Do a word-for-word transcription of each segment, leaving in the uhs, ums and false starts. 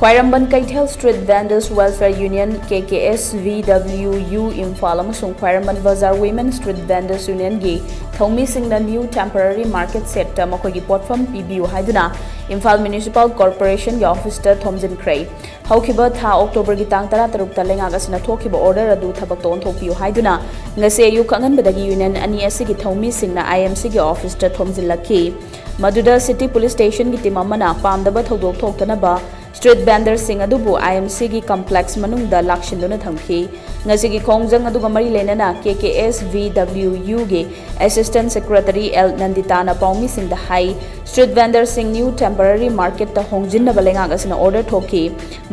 ꯈ꯭ꯋꯥꯏꯔꯝꯕꯟ ꯀꯩꯊꯦꯜ Street Vendors Welfare Union, K K S V W U Imphal ꯑꯃꯁꯨꯡ ꯈ꯭ꯋꯥꯏꯔꯝꯕꯟ ꯕꯖꯥꯔ Women Street Vendors Unionꯒꯤ ꯊꯧꯃꯤꯁꯤꯡꯅ New Temporary Market Shedꯇ ꯃꯈꯣꯏꯒꯤ ꯄꯣꯠꯐꯝ ꯄꯤꯕꯤꯌꯨ ꯍꯥꯏꯗꯨꯅ ꯏꯝꯐꯥꯜ Municipal Corporationꯒꯤ officeꯇ ꯊꯣꯝꯖꯤꯟꯈ꯭ꯔꯦ꯫ ꯍꯧꯈꯤꯕ ꯊꯥ Octoberꯒꯤ ꯇꯥꯡ ꯇꯔꯥꯇꯔꯨꯛꯇ ꯂꯩꯉꯥꯛ ꯑꯁꯤꯅ ꯊꯣꯛꯈꯤꯕ order ꯑꯗꯨ ꯊꯕꯛꯇ ꯑꯣꯟꯊꯣꯛꯄꯤꯌꯨ ꯍꯥꯏꯗꯨꯅ ꯉꯁꯤ ꯑꯌꯨꯛ ꯑꯉꯟꯕꯗꯒꯤ union ꯑꯅꯤ ꯑꯁꯤꯒꯤ ꯊꯧꯃꯤꯁꯤꯡꯅ IMCꯒꯤ officeꯇ ꯊꯣꯝꯖꯤꯜꯂꯛꯈꯤ꯫ ꯃꯗꯨꯗ City Police Stationꯒꯤ team ꯑꯃꯅ ꯄꯥꯝꯗꯕ ꯊꯧꯗꯣꯛ ꯊꯣꯛꯇꯅꯕ street vendorꯁꯤꯡ ꯑꯗꯨꯕꯨ IMCꯒꯤ complex ꯃꯅꯨꯡꯗ ꯂꯥꯛꯁꯤꯟꯗꯨꯅ ꯊꯝꯈꯤ꯫ ꯉꯁꯤꯒꯤ ꯈꯣꯡꯖꯪ ꯑꯗꯨꯒ ꯃꯔꯤ ꯂꯩꯅꯅ KKSVWUꯒꯤ Assistant Secretary L ꯅꯟꯗꯤꯇꯥꯅ ꯄꯥꯎꯃꯤꯁꯤꯡꯗ ꯍꯥꯏ, street vendorꯁꯤꯡ New Temporary Marketꯇ ꯍꯣꯡꯖꯤꯟꯅꯕ ꯂꯩꯉꯥꯛ ꯑꯁꯤꯅ order ꯊꯣꯛꯈꯤ꯫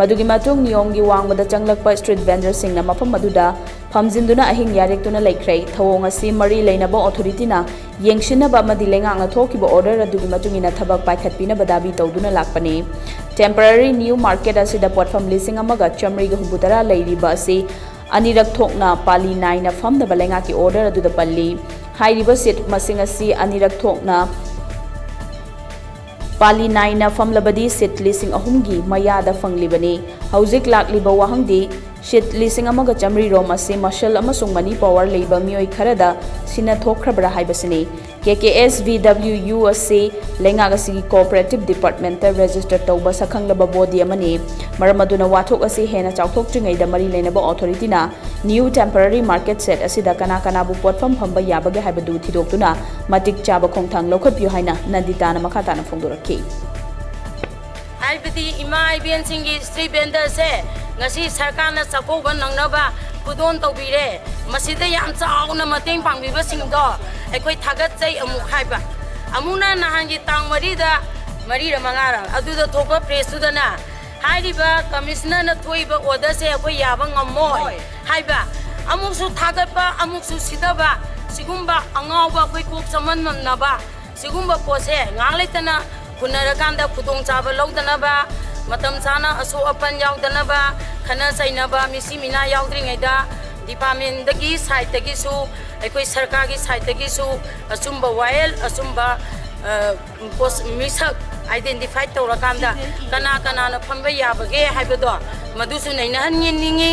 ꯃꯗꯨꯒꯤ ꯃꯇꯨꯡ ꯅꯤꯌꯣꯝꯒꯤ ꯋꯥꯡꯃꯗ ꯆꯪꯂꯛꯄ street vendorꯁꯤꯡꯅ ꯃꯐꯝ ꯑꯗꯨꯗ ꯐꯝꯖꯤꯟꯗꯨꯅ ꯑꯍꯤꯡ ꯌꯥꯔꯦꯛꯇꯨꯅ ꯂꯩꯈ꯭ꯔꯦ꯫ ꯊꯧꯑꯣꯡ ꯑꯁꯤ ꯃꯔꯤ ꯂꯩꯅꯕ authorityꯅ ꯌꯦꯡꯁꯤꯟꯅꯕ ꯑꯃꯗꯤ ꯂꯩꯉꯥꯛꯅ ꯊꯣꯛꯈꯤꯕ order ꯑꯗꯨꯒꯤ ꯃꯇꯨꯡ ꯏꯟꯅ ꯊꯕꯛ ꯄꯥꯏꯈꯠꯄꯤꯅꯕ ꯗꯥꯕꯤ ꯇꯧꯗꯨꯅ ꯂꯥꯛꯄꯅꯤ꯫ Temporary New Market ꯑꯁꯤꯗ ꯄꯣꯠꯐꯝ ꯂꯤꯁꯤꯡ ꯑꯃꯒ ꯆꯥꯃꯔꯤꯒ ꯍꯨꯝꯐꯨꯇꯔꯥ ꯂꯩꯔꯤꯕ ꯑꯁꯤ ꯑꯅꯤꯔꯛ ꯊꯣꯛꯅ ꯄꯥꯂꯤ ꯅꯥꯏꯅ ꯐꯝꯅꯕ ꯂꯩꯉꯥꯛꯀꯤ order ꯑꯗꯨꯗ ꯄꯜꯂꯤ꯫ ꯍꯥꯏꯔꯤꯕ seat ꯃꯁꯤꯡ ꯑꯁꯤ ꯑꯅꯤꯔꯛ ꯊꯣꯛꯅ ꯄꯥꯂꯤ ꯅꯥꯏꯅ ꯐꯝꯂꯕꯗꯤ seat ꯂꯤꯁꯤꯡ ꯑꯍꯨꯝꯒꯤ ꯃꯌꯥꯗ ꯐꯪꯂꯤꯕꯅꯤ꯫ ꯍꯧꯖꯤꯛ ꯂꯥꯛꯂꯤꯕ ꯋꯥꯍꯪꯗꯤ, seat ꯂꯤꯁꯤꯡ ꯑꯃꯒ ꯆꯥꯃꯔꯤ ꯔꯣꯝ ꯑꯁꯤ muscle ꯑꯃꯁꯨꯡ money power ꯂꯩꯕ ꯃꯤꯑꯣꯏ ꯈꯔꯗ ꯁꯤꯟꯅꯊꯣꯛꯈ꯭ꯔꯕ꯭ꯔꯥ ꯍꯥꯏꯕꯁꯤꯅꯤ꯫ KKSVWU ꯑꯁꯤ ꯂꯩꯉꯥꯛ ꯑꯁꯤꯒꯤ cooperative departmentꯇ register ꯇꯧꯕ ꯁꯛꯈꯪꯂꯕ body ꯑꯃꯅꯤ꯫ ꯃꯔꯝ ꯑꯗꯨꯅ ꯋꯥꯊꯣꯛ ꯑꯁꯤ ꯍꯦꯟꯅ ꯆꯥꯎꯊꯣꯛꯇ꯭ꯔꯤꯉꯩꯗ ꯃꯔꯤ ꯂꯩꯅꯕ authorityꯅ New Temporary Market Shed ꯑꯁꯤꯗ ꯀꯅꯥ ꯀꯅꯥꯕꯨ ꯄꯣꯠꯐꯝ ꯐꯝꯕ ꯌꯥꯕꯒꯦ ꯍꯥꯏꯕꯗꯨ ꯊꯤꯗꯣꯛꯇꯨꯅ ꯃꯇꯤꯛ ꯆꯥꯕ ꯈꯣꯡꯊꯥꯡ ꯂꯧꯈꯠꯄꯤꯌꯨ ꯍꯥꯏꯅ ꯅꯟꯗꯤꯇꯥꯅ ꯃꯈꯥ ꯇꯥꯅ ꯐꯣꯡꯗꯣꯔꯛꯈꯤ꯫ ꯍꯥꯏꯕꯗꯤ ꯏꯃꯥ ꯏꯕꯦꯟꯁꯤꯡꯒꯤ street vendorꯁꯦ ꯉꯁꯤ ꯁꯔꯀꯥꯔꯅ ꯆꯥꯛꯀꯧꯕ ꯅꯪꯅꯕ ꯈꯨꯗꯣꯜ ꯇꯧꯕꯤꯔꯦ꯫ ꯃꯁꯤꯗ ꯌꯥꯝ ꯆꯥꯎꯅ ꯃꯇꯦꯡ ꯄꯥꯡꯕꯤꯕꯁꯤꯡꯗꯣ ꯑꯩꯈꯣꯏ ꯊꯥꯒꯠꯆꯩ꯫ ꯑꯃꯨꯛ ꯍꯥꯏꯕ, ꯑꯃꯨꯛꯅ ꯅꯍꯥꯟꯒꯤ ꯇꯥꯡ ꯃꯔꯤꯗ, ꯃꯔꯤꯔ ꯃꯉꯥꯔ ꯑꯗꯨꯗ ꯊꯣꯛꯄ pressꯇꯨꯗꯅ ꯍꯥꯏꯔꯤꯕ commissionerꯅ ꯊꯣꯛꯏꯕ orderꯁꯦ ꯑꯩꯈꯣꯏ ꯌꯥꯕ ꯉꯝꯃꯣꯏ ꯍꯥꯏꯕ, ꯑꯃꯨꯛꯁꯨ ꯊꯥꯒꯠꯄ, ꯑꯃꯨꯛꯁꯨ ꯁꯤꯊꯕ, ꯁꯤꯒꯨꯝꯕ ꯑꯉꯥꯎꯕ ꯑꯩꯈꯣꯏ ꯀꯣꯛ ꯆꯃꯝꯅꯕ ꯁꯤꯒꯨꯝꯕ ꯄꯣꯠꯁꯦ ꯉꯥꯏꯍꯥꯛ ꯂꯩꯇꯅ ꯍꯨꯟꯅꯔꯀꯥꯟꯗ ꯈꯨꯗꯣꯡꯆꯥꯕ ꯂꯧꯗꯅꯕ, ꯃꯇꯝ ꯆꯥꯅ ꯑꯁꯣꯛ ꯑꯄꯟ ꯌꯥꯎꯗꯅꯕ, ꯈꯠꯅ ꯆꯩꯅꯕ, ꯃꯤꯁꯤ ꯃꯤꯅꯥ ꯌꯥꯎꯗ꯭ꯔꯤꯉꯩꯗ departmentꯗꯒꯤ sideꯇꯒꯤꯁꯨ, ꯑꯩꯈꯣꯏ ꯁꯔꯀꯥꯔꯒꯤ sideꯇꯒꯤꯁꯨ ꯑꯆꯨꯝꯕ ꯋꯥꯌꯦꯜ, ꯑꯆꯨꯝꯕ ꯄꯣꯁ ꯃꯤꯁꯛ ꯑꯥꯏꯗꯦꯟꯇꯤꯐꯥꯏ ꯇꯧꯔꯀꯥꯟꯗ ꯀꯅꯥ ꯀꯅꯥꯅ ꯐꯝꯕ ꯌꯥꯕꯒꯦ ꯍꯥꯏꯕꯗꯣ ꯃꯗꯨꯁꯨ ꯅꯩꯅꯍꯟꯅꯤꯡꯉꯤ꯫